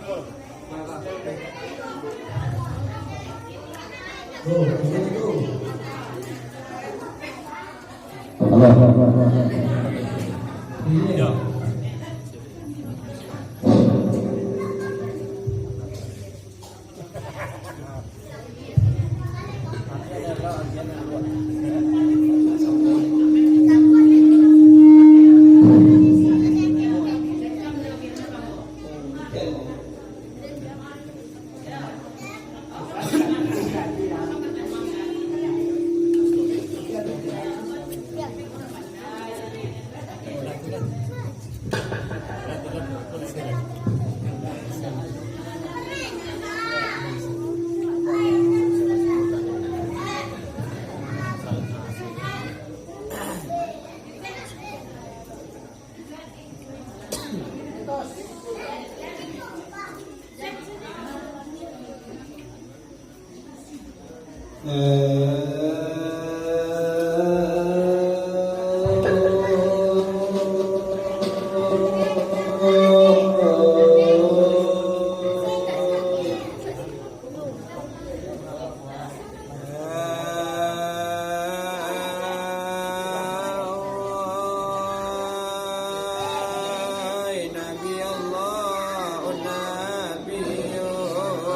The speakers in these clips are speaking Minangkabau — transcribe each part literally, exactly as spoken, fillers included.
Hai Nabi Allah, oh Nabi, oh.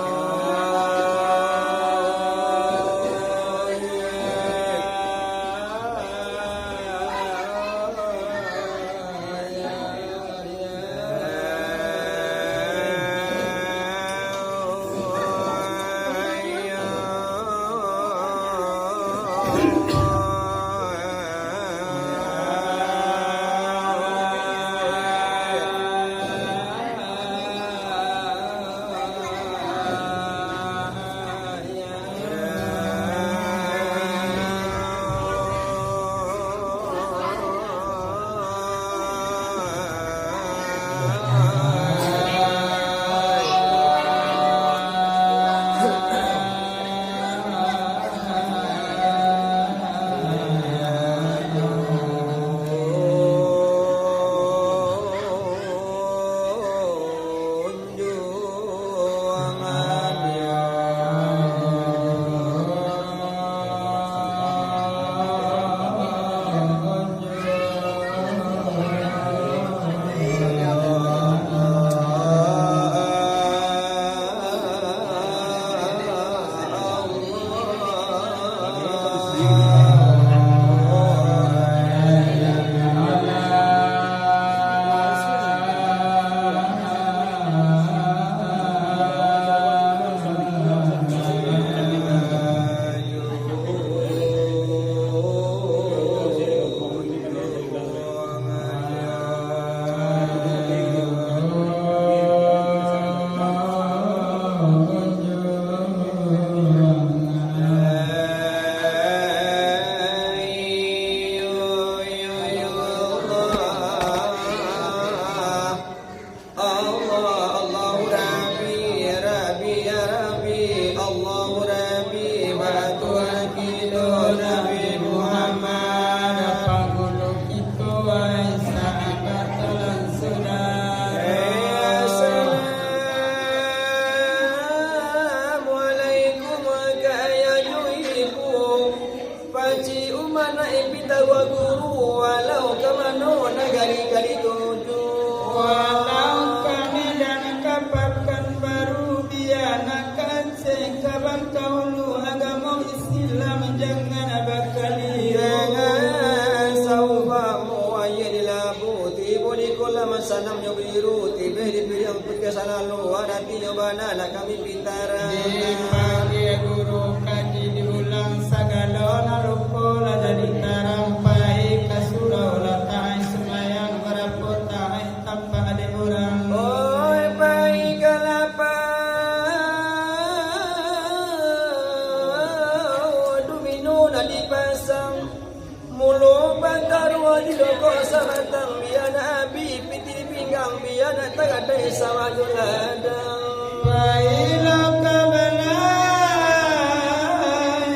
Allah, Allahu Rabbi, ya Rabbi, ya Rabbi, Allahu Rabbi, bantuan kito Nabi Muhammad. Pangulu kito, wahai sahabat, tolong sudah. Assalamualaikum, kaya ibu. Pacik Umar naik pitaruah guru, walau ka mano nagari ka dituju. Walau ka Medan ka Pakanbaru, bia nak ka Aceh ka Bangkaulu, agamo Islam jangan bakaliru. Jangan saubamu aia di labu, tibo di kolam sanamnyo biru, tibeh di piriang putiah salalu, aratinyo bana nak kami Dipakai guru kaji diulang sagalo, nan lupo lah jadi tarang, pai ka surau lah taai, sumbayang barapo taai, tampak dek urang. Oi, pai ka lapau, domino nan dipasang. Mulo bataruah di lokok sabatang, bia nak abih pitih pinggang, bia nak tagadai sawah jo ladang. Pailah ka balai,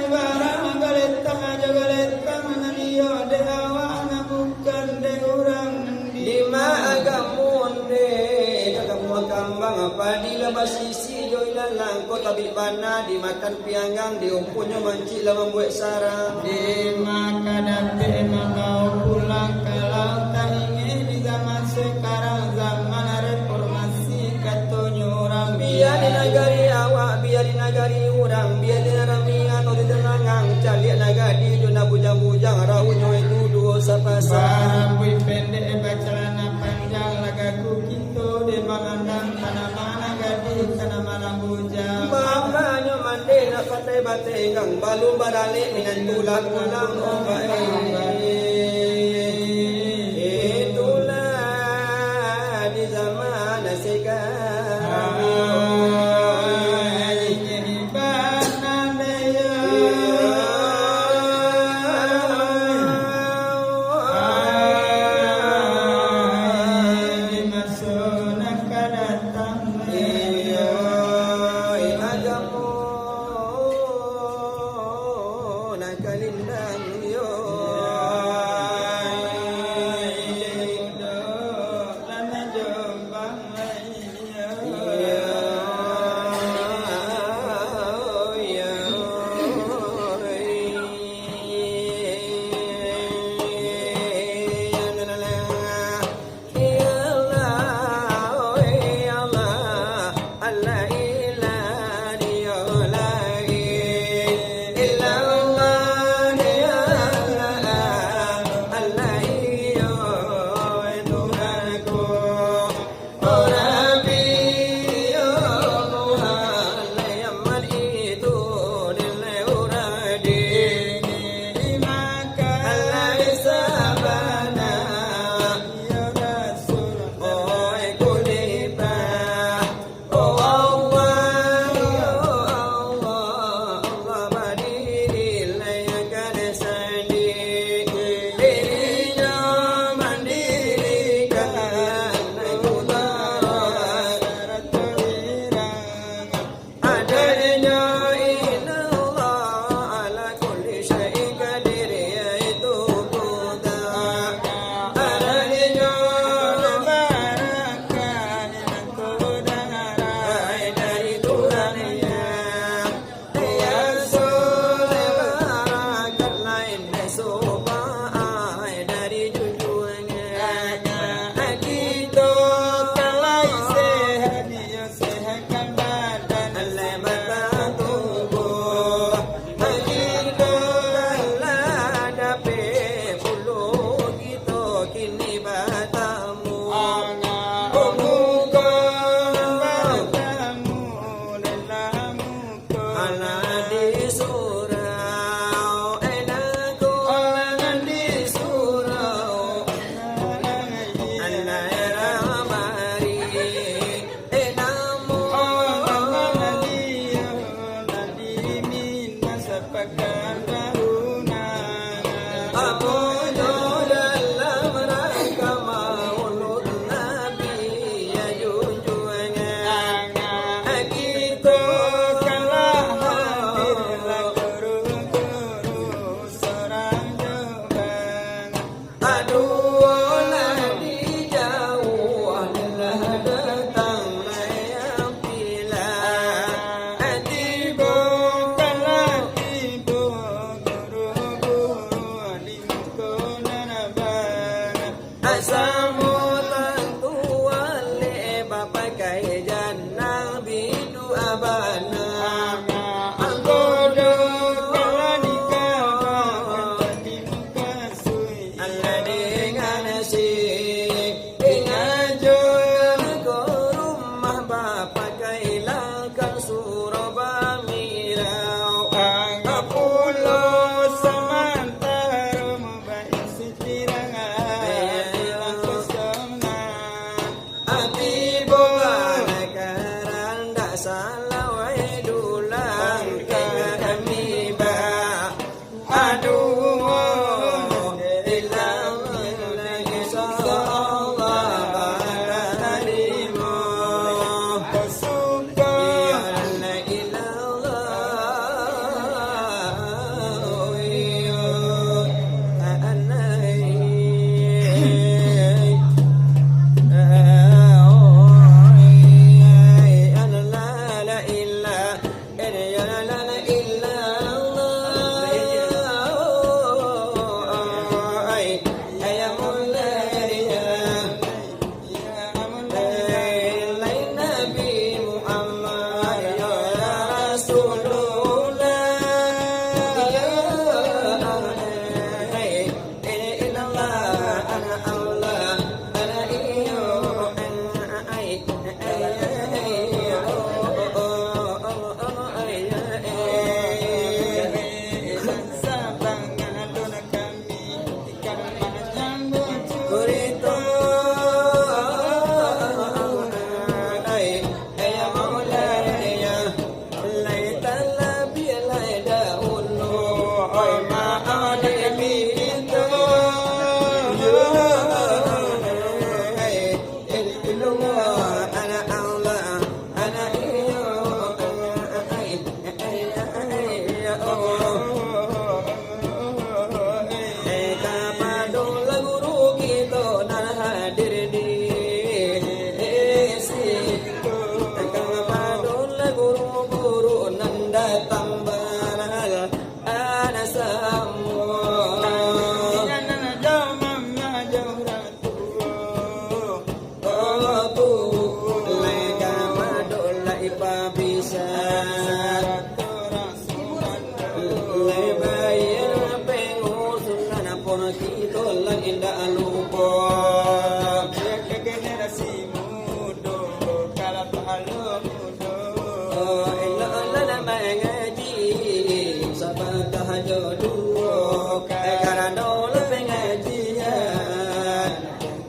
barang galetak jo galetak, nan iyo dek awak, nan bukan dek urang. Di ma agamo ndeh, agamo kambang apa? Padi lah basisi jo ilalang, kok tabik bana dimakan pianggang, diumpunnyo mancik lah mambuek sarang. Di maka dapek mambao pulang, kalau tak ingin di zaman sekarang, zaman reformasi katonyo urang. Bia di nagari awak, bia di nagari urang, bia di ramian, di tenangang, caliak nagadi jo nan bujang-bujang, rauhnyo itu duo sapasang. Barambuik pendek, bacalana panjang, lagaku kito di mangandang tanaman. Gadih kana malam bujang. Makanyo mandi nak patai batenggang, balun baralek minantu lah pulang ombak. Itulah di zaman sekarang. Di maso nan ka datang, iyo, agamo nan ka lindang, iyo, lah manjombang. Adanya ilallah ala kulli syai'in qadir, yaitu kuda. Adanya barakah dari Tuhan, ya. Ya, so barakat lain, so baik dari junjungan. Kito ka lai sehat, yo. Sehatkan badan, lebatkan tubuh. Kito lah dapek pulo, kito kini batamu. Muko batamu dalam muko. Alah di surau, eh, nangko. Alah di surau, alah di ramari. Eh, namo. Awan namo nadiyo, nadi minda sapakan baruna. Apo jo dalam rangka maulud Nabi, ya junjungan. Kito kalah hadir lah guru-guru sorang jo bang. Aduh, lah di jauah, lah datang layang pilang. Tibo, kalah tibo, guru-guru di muko nan abang. Samo tantu alek bapakai janang biduak bana. Anggodo kalah dikabakan di muka Alah dengan si, dengan jo ko rumah bapakai langkang surau bamirau. Angka pulo samantaro baisi tirang, bilang kosong nan. Ati bola karandak salawai dulang kami ba. Aduh, ilang lagi salah batarimo. Suka ilang. Pabisan. Lebai pengusulan pun kito lah indak lupo. Generasi mudo, kalau pahala mudo. Elok lah mangaji, sabatah jo duo. Karano lah pangajian.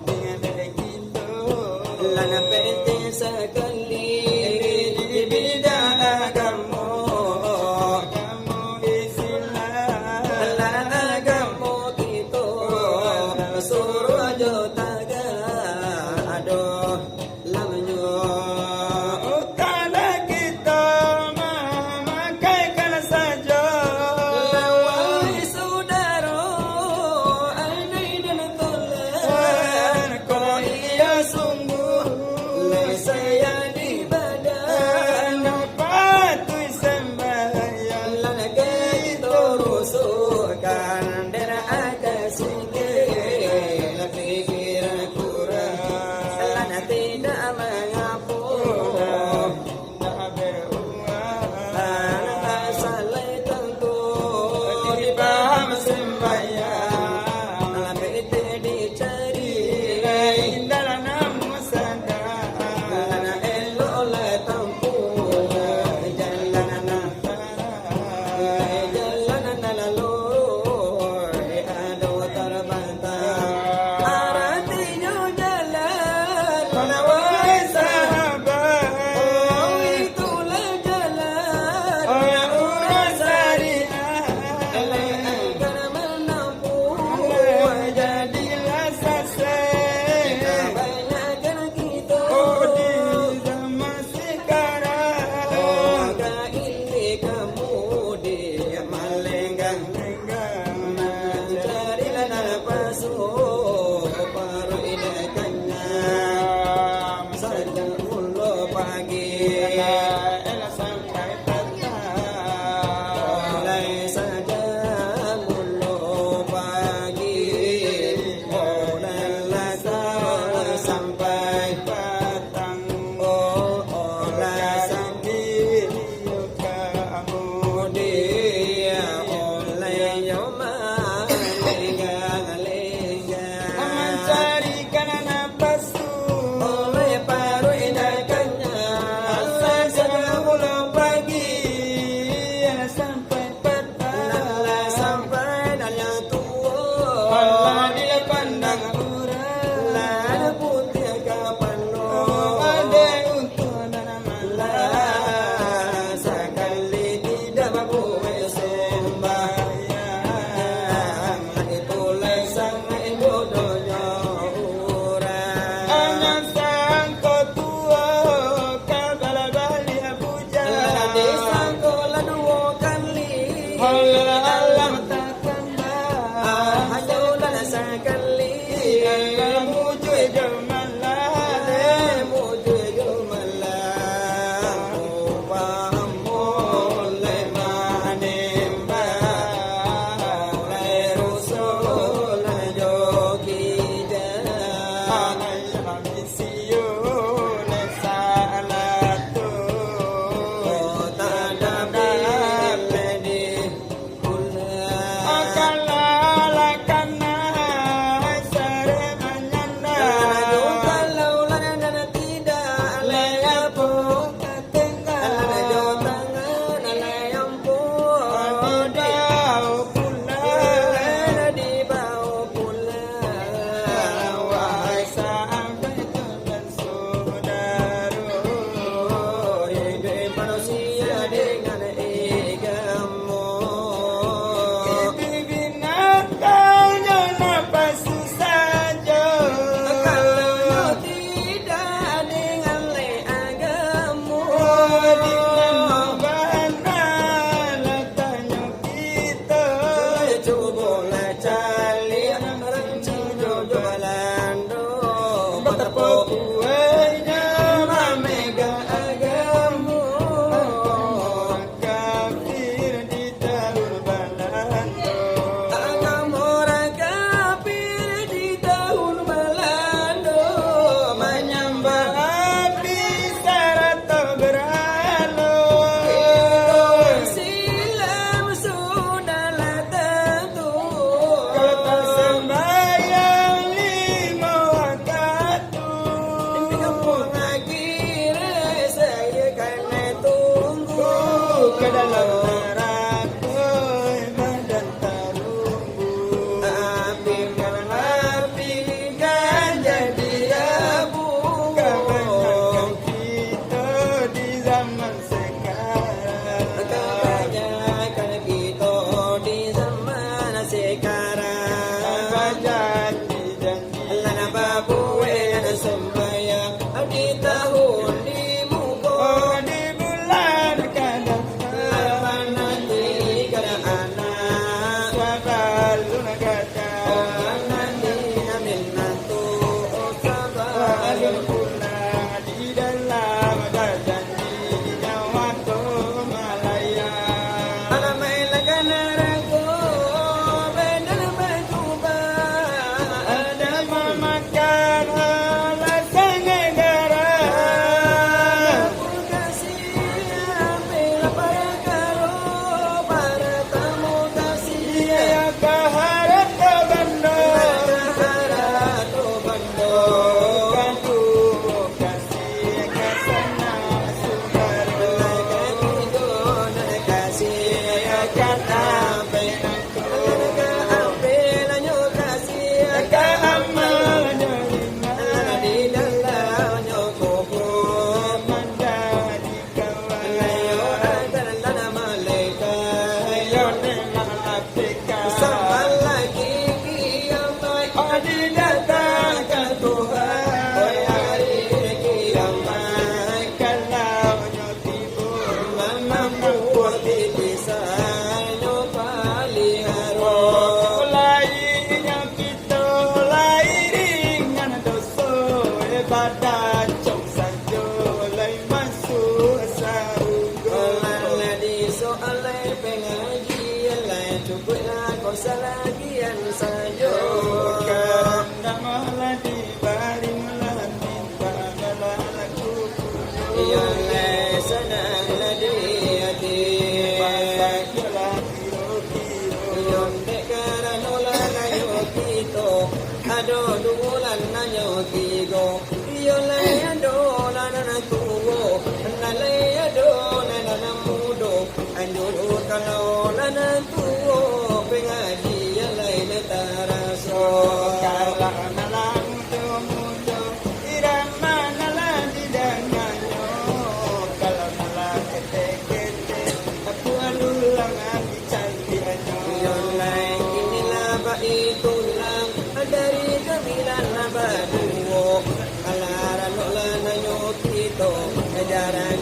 Dengan kito. Lah nan penting sakali di bidang agamo.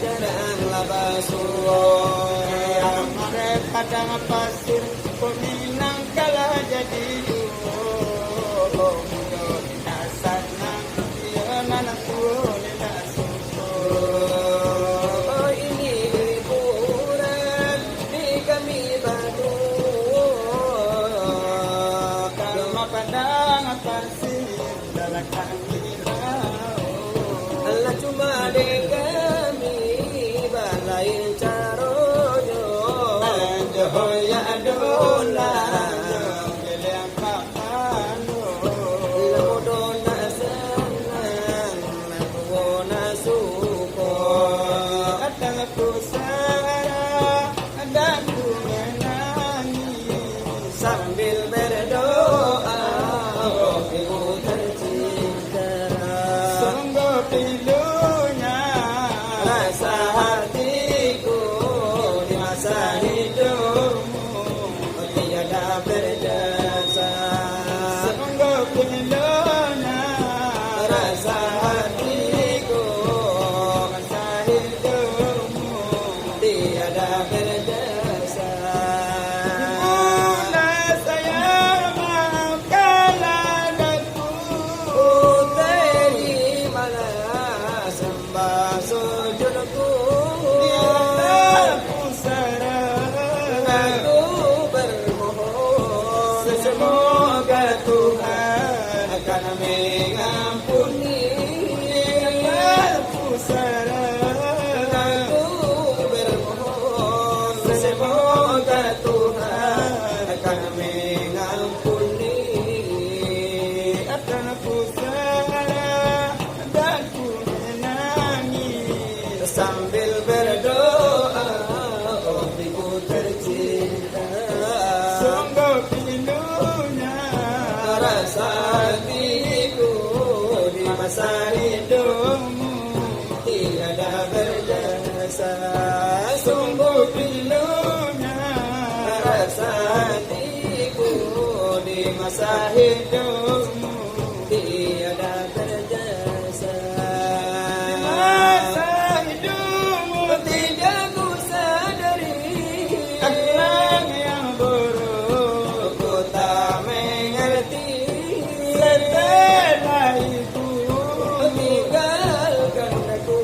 Padang labasuo, Amare padang pasir, kok Minang kalah jadi duo. Mudo indak sanang, iyo nan tuo indak suko. Ini hiburan di kami baduo. Kalau padang pasir, Alah cuma dek kami balain caronyo. Anjo ya dola, geleng kapalo. Lamun nak sanang, nak tuo nak suko. Atang pusara, Adaku manangih sambil berdoa, oh ibu tercinta. Sungguh pilunya rasa hatiku di masa hidupmu tiada berjasa. Sungguh pilunya rasa hatiku masa hidupmu tiada berjasa. Ibunda saya maafkanlah Datuk. Terimalah sembah sujudku. Di atas pusara Datuk bermohon, semoga Tuhan akan mengampuni. Pusara Datuk bermohon, semoga Tuhan akan mengampuni. Atang pusara Datuk menangis sambil berdoa, oh ibu tercinta. Sungguh pilunya rasa hatiku di masa hidupmu tiada berjasa. Sungguh pilunya rasa hatiku di masa hidupmu tiada berjasa. Di masa hidupmu tidak ku sadari, akhlak yang buruk ku tak mengerti. Setelah itu tinggalkan aku,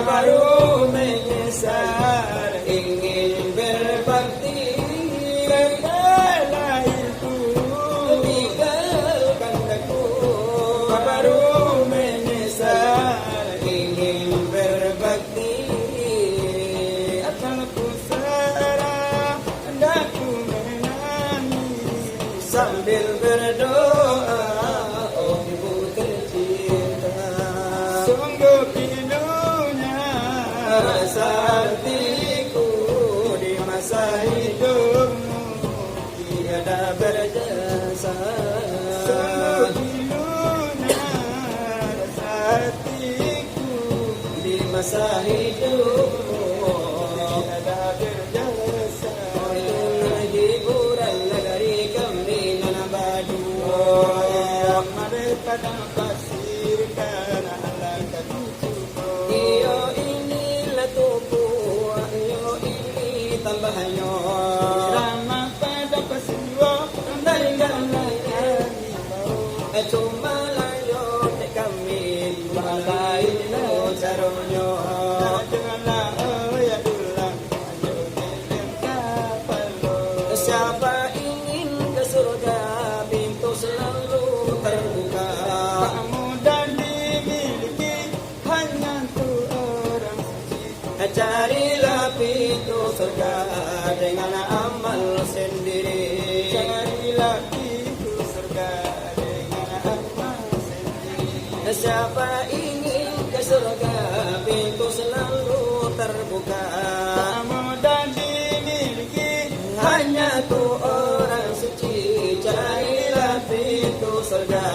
baru menyesal ingin berbakti. Setelah itu tinggalkan aku, baru menyesal ingin berbakti. Atang pusara Datuk menangis sambil berdoa, oh ibu tercinta. Sungguh pilunya rasa hatiku di masa hidupmu tiada berjasa. Sungguh pilunya rasa hatiku di masa hidupmu tiada berjasa. Itulah hiburan dari kami nan baduo. Amare padang pasir kana alang kami cubo. Iyo inilah tubuah, iyo ini tambahnyo. Irama padang pasir, tambah indak lai kami bao. Cuma layo dek kami, balain lo caronyo. Janganlah, oh ya dulang. Siapa ingin ke surga, pintu selalu terbuka. Tak mudah dimiliki, hanya untuk orang suci. Carilah pintu surga dengan amal sendiri. Carilah pintu surga dengan amal sendiri. Siapa ingin ke surga, pintu selalu terbuka. Tak mudah dimiliki, hanya tu orang suci. Carilah pintu surga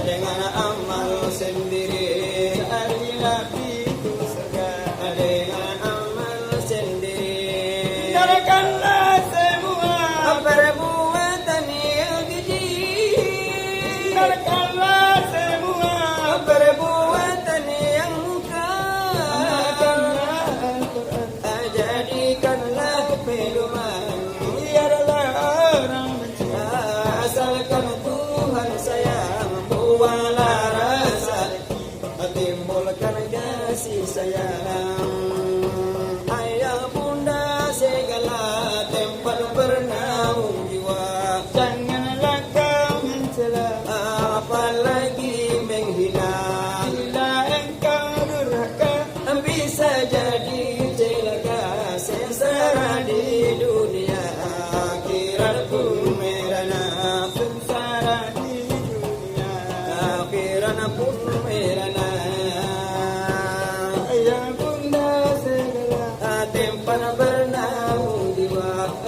dengan amal sendiri. Carilah pintu surga dengan amal sendiri. Tinggalkanlah semua perbuatan yang keji. Tinggalkanlah semua perbuatan yang muka. Amalkanlah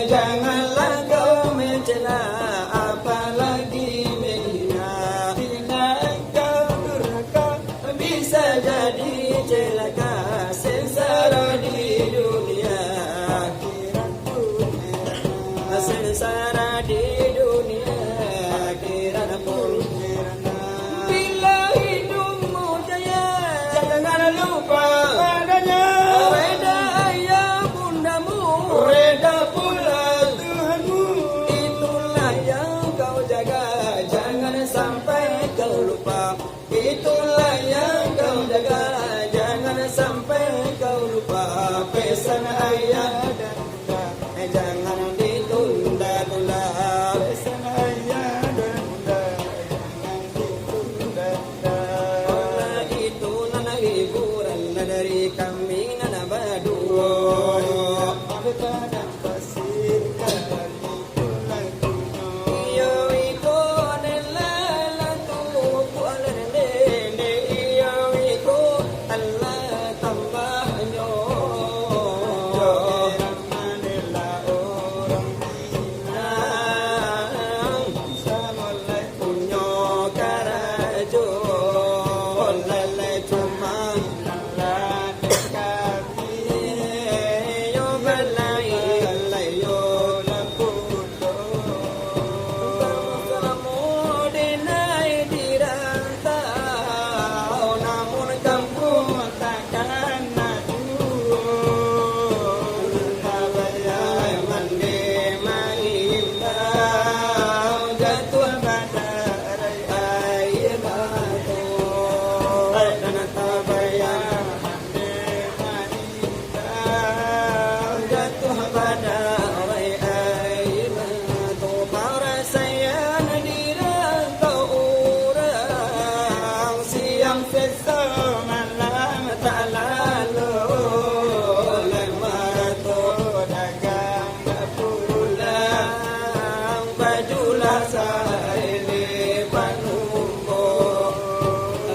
Janganlah kau mencela, apalagi menghina. Bila engkau durhaka, bisa jadi celaka. Sengsara di dunia, akhirat pun heran. Sengsara di dunia, akhirat pun heran. Bila hidungmu jaya, jangan lupa padanya. Reda ayah bundamu, reda pula Tuhanmu. Itulah yang kau jaga, jangan sampai kau lupa. Itulah yang kau jaga, jangan sampai kau lupa. Pesan ayah dan bunda, eh, jangan ditunda-tunda. Pesan ayah dan bunda, jangan ditunda-tunda. Karena itu nan hiburan dari kami nan baduo. Padang pasir kami. Iyo iko adalah latuku alun dende, iyo iko alah tambahnyo. Punyo karajo, lalai cuma lalai kami, yo balai, balai yo laputo. Samo-samo denai di rantau, namun kampuang takana juo. Tabayang mande maimbau, jatuah badarai aia mato. Nan tabayang mande maimbau, jatuah badarai aia mato. Parasaian di rantau urang, siang seso malam tak lalu, lai marato dagang bapulang, bajulah sarili panumbo,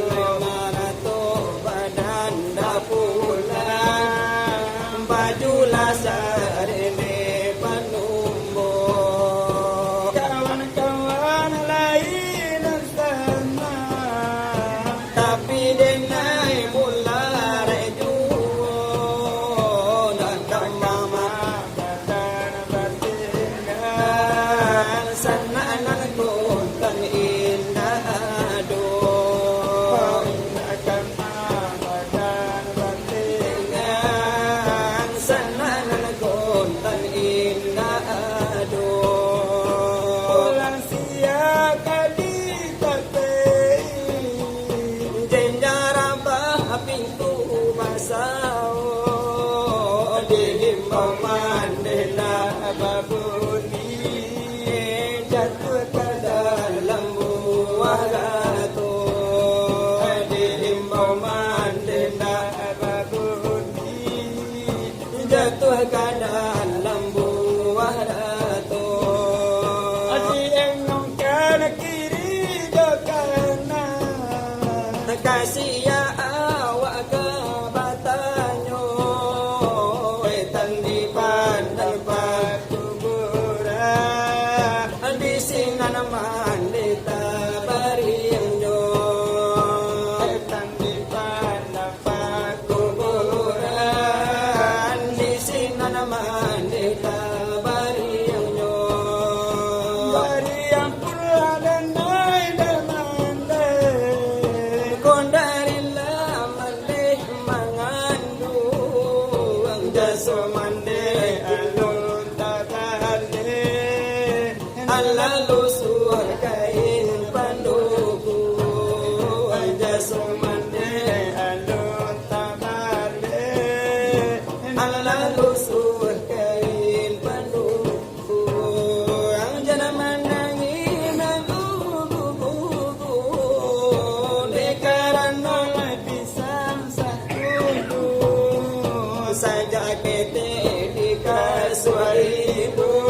lai marato badan dah pulang, bajulah sarili panumbo. Kawan-kawan lain nan sanang, tapi denai mularek juo, nak ka mama badan batinggang, sanak nan gontan indak ado. Indak ka mama badan batinggang, sanak nan gontan indak ado. Pulang siang ka ditatai, jenjang rabah pintu basao, diimbau mande lah babunyi, jatuah ka dalam buah rato, diimbau mande lah babunyi, jatuah ka dalam buah rato. Diengongkan kiri jo kanan, ka sia awak ka batanyo, etan dipandang pakuburan, di sinan mande tabariangnyo. Etan dipandang pakuburan, di sinan mande tabariangnyo. Bariang pulo denai damande, kondari lah mande manganduang, jaso mande alun tabaleh. Alah lusuah kain panduku, jaso mande alun tabaleh. Alah lusuah kain panduku, ang jan manangih nan gugu-gugu, dek karano lai pisang satu. Sajak ketek di kasua ibu,